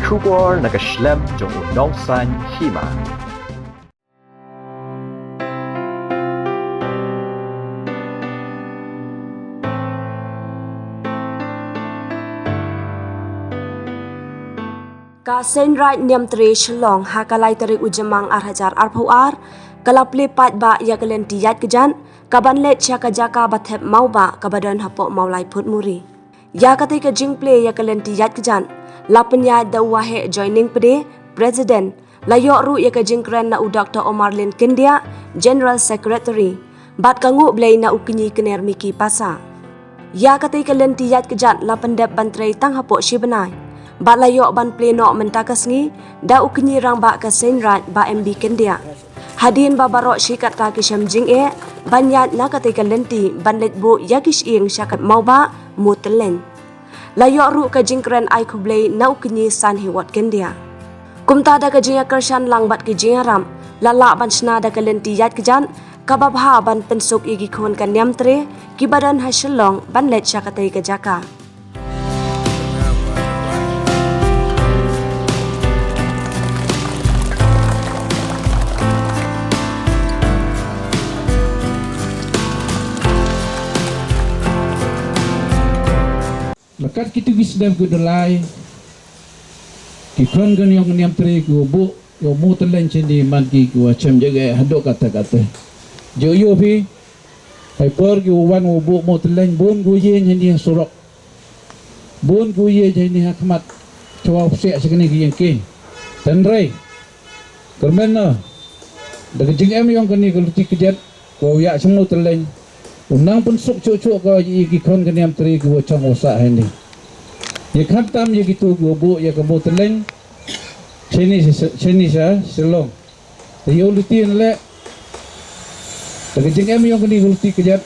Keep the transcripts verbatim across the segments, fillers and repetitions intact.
Khubor na ka shlem jong u nongsan hima. Ka Seiñraij Niamtre Shillong ha ka lai tarik u Jymmang ar hajar arphew ar ka la plie paidbah ïa ka lynti ïaid kjat ka ban leit sha ka jaka ba thep Mawbah kaba don hapoh Mawlai Phutmuri. Ïa katei ka jingplie ïa ka lynti ïaid kjat la pynïaid da u Waheh Joining Pde, President, la ïoh ruh ïa ka jingkren na u Doktor Omarlin Kyndiah, General Secretary, bad ka Nguhblei na u Kñi Kner Miki Pasa. Ïa katei ka lynti ïaid kjat la pyndep ban trei tang hapoh shi bnai bad la ïoh ban plie noh mynta ka sngi da u Kñi Rangbah ka Seiñraij Bah M B Kyndiah. Hadien ba baroh shi katta ki shem jingeh ban ïaid na katei ka lynti ban leit buh ïa ki shyieng sha ka Mawbah Mutylleiñ. La ïoh ruh ka jingkren ai khublei na u Kñi Sanhiwot Kyndiah. Kumta da ka jingïakyrshan lang bad ki jingïarap la lah ban shna da ka lynti ïaid kjat kaba bha ban pynsuk ïa ki khun ka Niamtre kiba don ha Shillong ban leit sha katei ka jaka. Nakat kitu ki snem ki dulai ki khun ka niam, ka Niamtre ki wa buh ïa u Mutylleiñ shane man ki ki wa chem jage haduh katta katta. Jo ïoh phi, hai por ki wa wan wa buh Mutylleiñ bun ki wa ïeng shane ha surok. Bun ki wa ïeng shane ha khmat. Chwa u psiah shane ki ïeng ki. Tynrai. Kyrmen na da ka jingem yong kane ka luti kjat, ko ïa sha Mutylleiñ u nang pynsuk chuh chuh ko ïa ki khun ka Niamtre ki wa chong wa sah hangne. Ïa khamtam ïa kitu ki wa buh ïa ka Mutylleiñ shane sha, shane sha Shillong. Te ïa u luti leh da ka jingem yong kane ka luti kjat,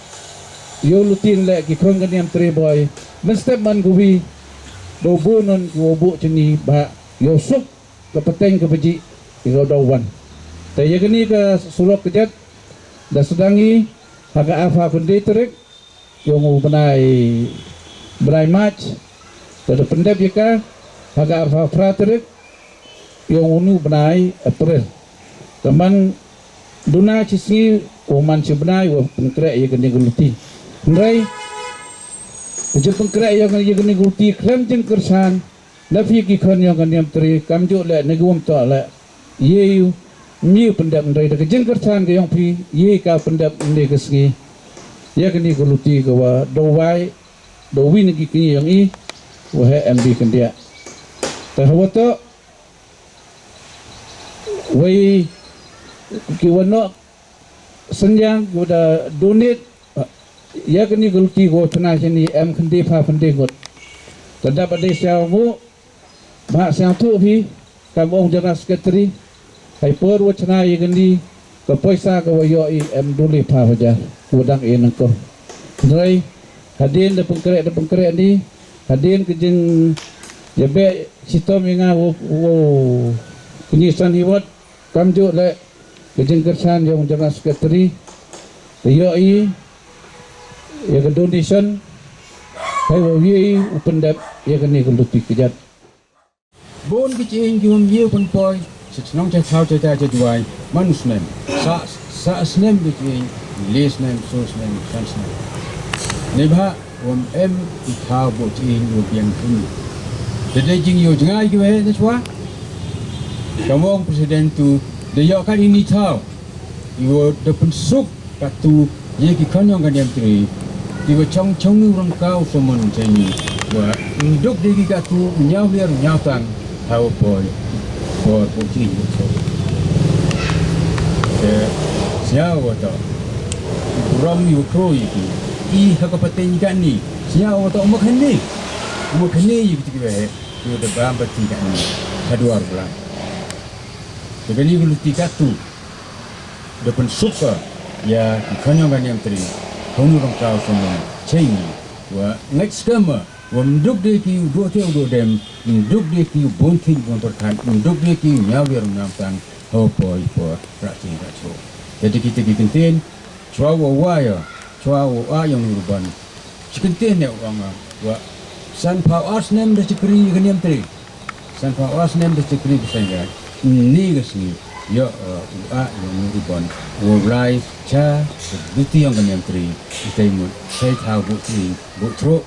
ïa u luti leh ki khun ka Niamtre boi mynstep man ka wi da u buh non ki wa buh shane ba ïa u suk ka pateng ka baji ïa ka dau wan. Te ïa kane ka surok kjat da sdang i ha ka arphew khyndai tarik yong u bnai, bnai March. Te da pyndep ïa ka ha ka arphew phra tarik yong uni u bnai April. Te man duna shi sngi u man shi bnai wa pynkhreh ïa kane ka luti. Hynrei ka jingpynkhreh ïa kane ka luti khlem jingkyrshan na phi ki khun yong ka Niamtre, kamjooh leh na ki wym toh leh, ïa u, ym ïa u pyndep, hynrei da ka jingkyrshan ka yong phi ïa ka pyndep ynne ka sngi ïa kane ka luti ka wa da wai da uwi na ki kñi yong i, Waheh M B Kyndiah. Te hawa toh wei ki wa noh synñiang ki wa da donate ïa kane ka luti ko chna shane em khyndai pha khyndai ngut. Te da ba dei sñiaw nguh, ba sñiawthuh phi kam ong General Secretary, hai por wa chna ïa kane ka poisa ka wa ïoh i em duli pha hajar wa dang i nangko. Hynrei hadien da pynkhreh, da pynkhreh ni, hadien ka jingïabeh shitom ïa nga wa, wa Kñi Sanhiwot, kamjooh leh ka jingkyrshan yong General Secretary, te ïoh i ïa ka donation, hai wa ïa i u pyndep ïa kane ka luti kjat. Bun ki jingïing ki wym ïa u pynpoi sha chnong cha thaw cha cha cha Jowai man u snem. Sa, sa snem ki jingïing, le snem, so snem, san snem. Neibhah wym em i thaw buh jingïing wa biang kini. Te dei jingïoh jngai ki waheh na chwa. Kam ong President tu da ïoh kani ni thaw. Iwa da pynsuk katu ïa ki khon yong ka Niamtre. Iwa chong chong ni u rong kaw somon cheng ni. Wa nduk de ki katu ñiaw liar ñiaw tang. Hawa poi por por ching ni so. Te sñiaw wa to. Burom iwa kro ïa ki. I ha ka pateng kani. Sñiaw wa to ma khani. Ma khani ïa ki tiki waheh. Iwa da bam pati kani. Haduar bulan. Te kani ka luti katu. Da pynsuk ka ïa ki khon yong ka Niamtre ha uni u rong kaw somon cheng ni. Wa ngait skhem wa mduk de ki u duh te u duh dem, mduk de ki u bun thing bun pyrkhat, mduk de ki u ñiaw liar ñiaw tang, hawa poi por rah ching rah chro. Te de ki te ki kyntien chwa wa wa ïa, chwa wa wa ïa uni u ruban. Shi kyntien ne u ong wa san phaw ar snem da shakri ïa ka Niamtre. Tang ka os nem da chakri ba seng rai. Ni ka sngi. Yo, uh, u a, yo mu ribon. Wo rai cha, duti yong ka nem tri. Itai mut, sai thau bu tri, bu tru.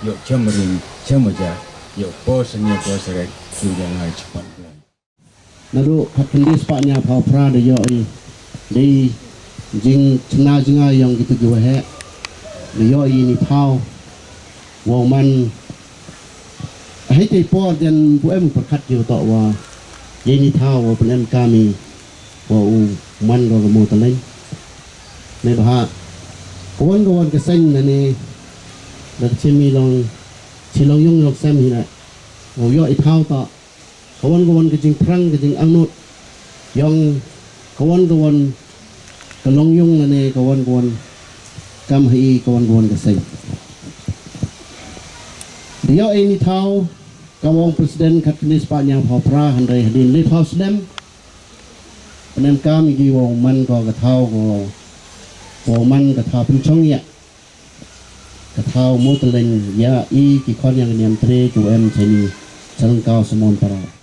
Yo cham ring, cham aja. Yo po senya po serek. Tu yang ai chapan. Naduh khat khyndai spah hynñiaw phew phra da ïoh i. Dei jingchna jngai yong kitu ki waheh. Da ïoh i ni thaw. Wow man. Hei te por jan bu em pyrkhat ki wa toh wa. Ye ni thaw wa pynem kami. Wa u man ko ka mo taleng. Ne bah. Kawan kawan ka seng na ne. Da chimi long. Chi long yung long sem hi na. Wow ïoh i thaw toh. Kawan kawan ka jingpyrang ka jingangnud. Yong kawan kawan ka long yung lane kawan kawan kam hai kawan kawan ka seng. Dio ini thaw ka wong president khat knis pa nya phaw pra handai hadin le phaw slem. Penem kam igi wong man ko ka thaw ko wong man ka thaw pynchong ya. Ka thaw mo teleng ya i ki khon yang niam tre ku em chani chalengkaw samon para.